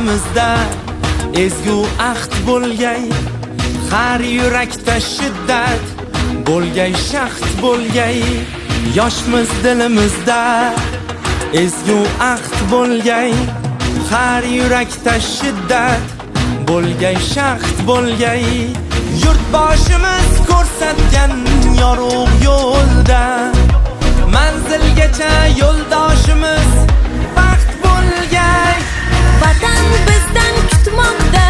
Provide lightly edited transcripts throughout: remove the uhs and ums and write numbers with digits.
Dilimizda ezgu ahd bo'lgay, har yurakda shiddat bo'lgay, shahd bo'lgay. Yoshmiz dilimizda ezgu ahd bo'lgay, har yurakda shiddat bo'lgay, shahd bo'lgay. Yurtboshimiz ko'rsatgan yorug' yo'lda manzilgacha yo'ldoshimiz baxt bo'lgay. Vatan bizdan kutmoqda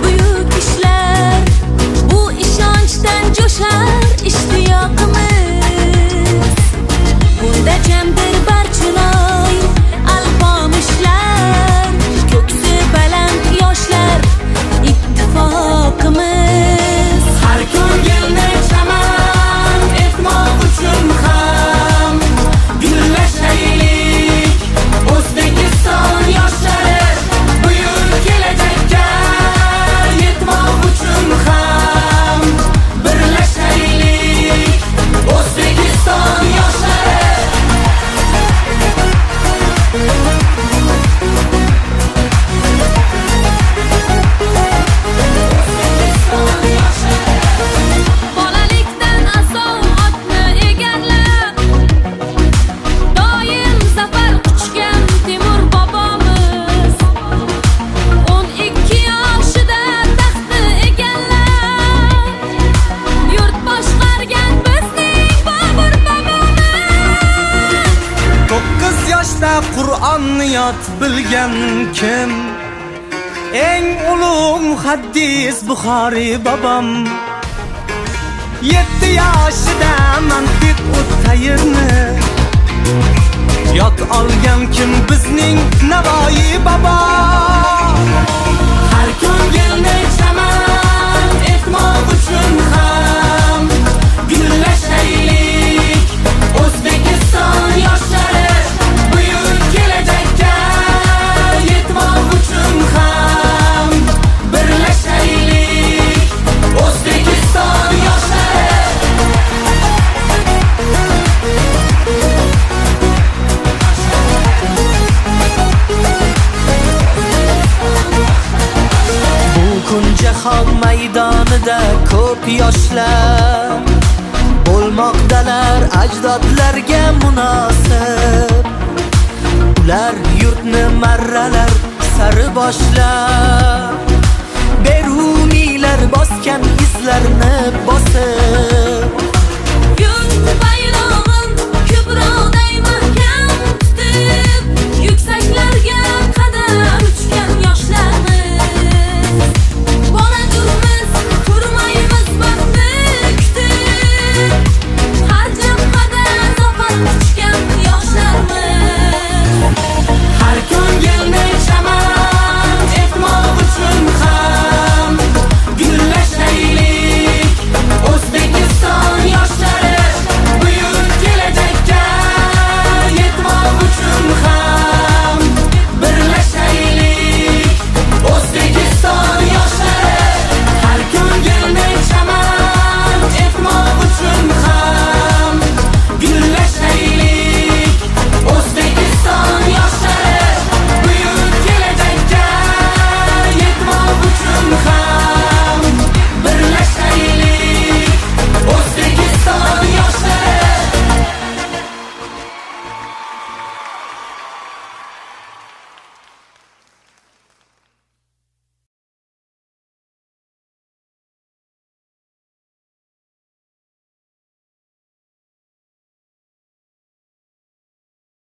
buyuk ishlar, bu ishonchdan jo'shar ishtiyoqimiz. Bunda jamdir Barchinoy, Alpomishlar, ko'ksi baland yoshlar ittifoqimiz. Har ko'ngilni chaman etmoq uchun ham gullashaylik. O'zbekiston yoshlari, buyuk kelajakka yetmoq uchun ham birlashaylik. O'zbekiston yoshlari. O'zbekiston yoshlari. Bolalikdan asov otni egarlab, doim zafar quchgan Temur bobomiz 12 yoshida taxtni egallab, yurt boshqargan bizning Bobur bobomiz. 9 yoshda Qur'onni yod bilgan kim? Eng ulug' muhaddis Buxoriy bobom. 7 yoshida mantiq tayrni yod olgan kim? Bizning Navoiy bobo. Har ko'ngilni chaman etmoq uchun ham gullashaylik. O'zbekiston yoshlari, buyuk kelajakka yetmoq uchun ham birlashaylik. O'zbekiston yoshlari. Bu kun jahon maydonida ko'p yoshlar bo'lmoqdalar ajdodlarga munosib. Ular yurtni marralar sari boshlab, Beruniylar bosgan izlarni bosib.